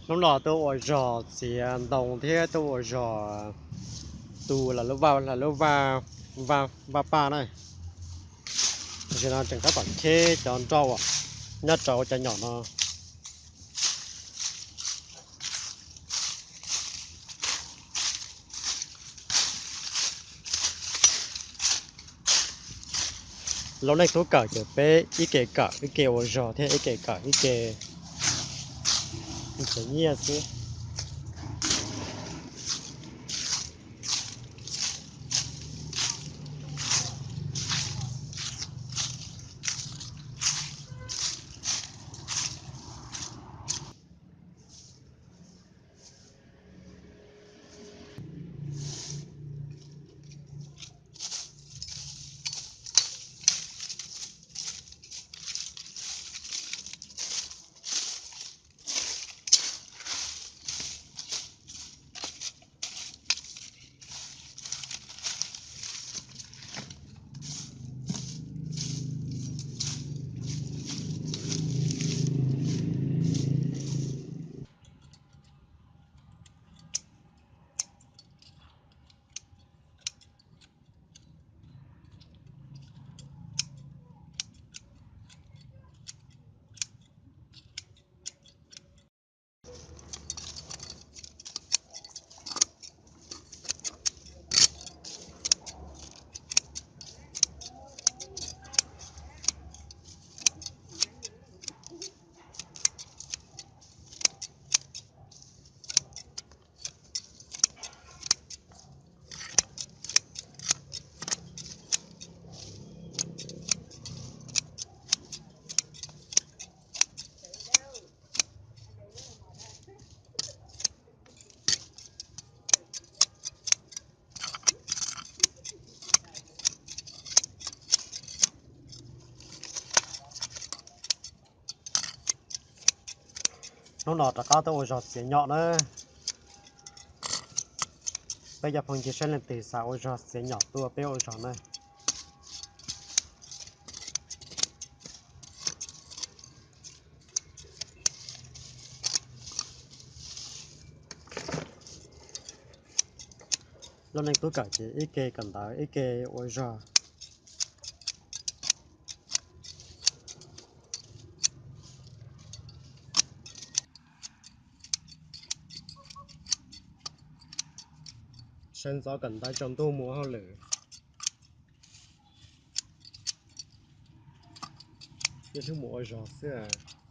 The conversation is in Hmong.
Hnub no tuaj ua zog txiav ntoo thiab tuaj ua zog tu lawv lub vaj, lawv lub vaj, vaj, vaj paj na. Tam sim no tseem tab tom cheb cov nroj uas nyob rau cov nyom no. Lub neej tub kawm ces peb ib ke kawm ib ke ua zog thiab ib ke kawm ib ke nrhiav nyiaj xwb. Hnub no rov qab tuaj ua zog txiav nyom na. Peb cov phooj ywg saib leej twg xav ua zog txiav nyom tuaj peb ua zog na. Lub neej tub kawm ces ib ke kawm ntawv ib ke ua zog. Sawv ntxov kawm ntawv tsaus ntuj mus hauj lwm, ib hnub mus ua zog xwb.